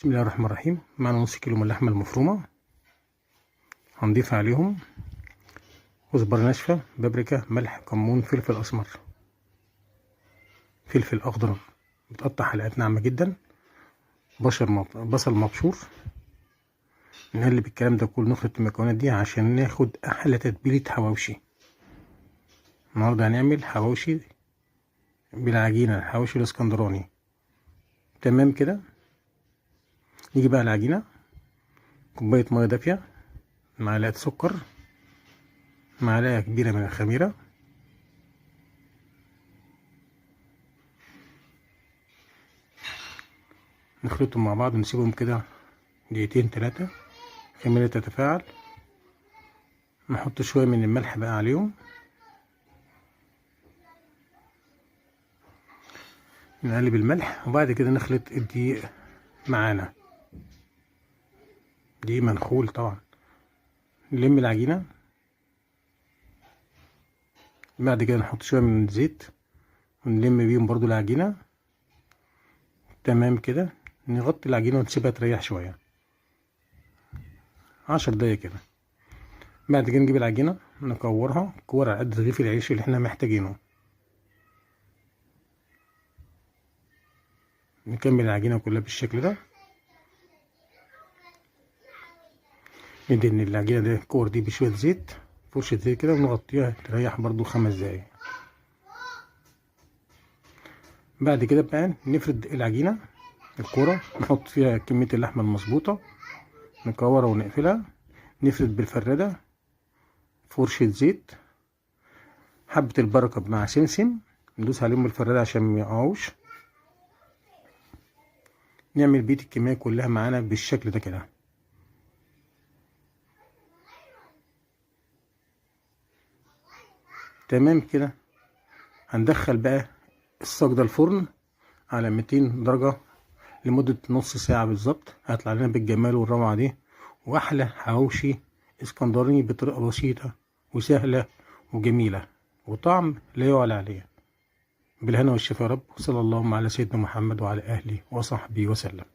بسم الله الرحمن الرحيم. معنا نص كيلو من اللحمة المفرومة، هنضيف عليهم كزبرة ناشفة، بابريكا، ملح، كمون، فلفل أسمر، فلفل أخضر متقطع حلقات ناعمة جدا، بصل مبشور. نقلب الكلام ده كله، نخلط المكونات دي عشان ناخد أحلى تتبيلة حواوشي. النهاردة هنعمل حواوشي بالعجينة، الحواوشي الاسكندراني. تمام كده. نيجي بقى العجينة، كوباية مية دافية، معلقة سكر، معلقة كبيرة من الخميرة، نخلطهم مع بعض ونسيبهم كده دقيقتين تلاتة الخميرة تتفاعل. نحط شوية من الملح بقى عليهم، نقلب الملح، وبعد كده نخلط الدقيق معانا، دقيق منخول طبعا. نلم العجينة، بعد كده نحط شوية من الزيت ونلم بيهم برضو العجينة. تمام كده. نغطي العجينة ونسيبها تريح شوية 10 دقايق كده. بعد كده نجيب العجينة نكورها كور على قد رغيف العيش اللي احنا محتاجينه. نكمل العجينة كلها بالشكل ده. ندهن العجينة دي الكور دي بشوية زيت، فرشة زيت كده، ونغطيها تريح برضو 5 دقايق. بعد كده بقى نفرد العجينة الكورة، نحط فيها كمية اللحمة المظبوطة، نكورها ونقفلها، نفرد بالفردة، فرشة زيت، حبة البركة مع سمسم، ندوس عليهم بالفردة عشان ما يقعوش. نعمل بيت الكمية كلها معانا بالشكل ده كده. تمام كده. هندخل بقى الصاج ده الفرن على 200 درجة لمدة نص ساعة بالظبط. هيطلع لنا بالجمال والروعة دي، وأحلى حواوشي اسكندراني بطريقة بسيطة وسهلة وجميلة وطعم لا يعلى عليه. بالهنا والشفا يا رب، وصلى اللهم على سيدنا محمد وعلى أهله وصحبه وسلم.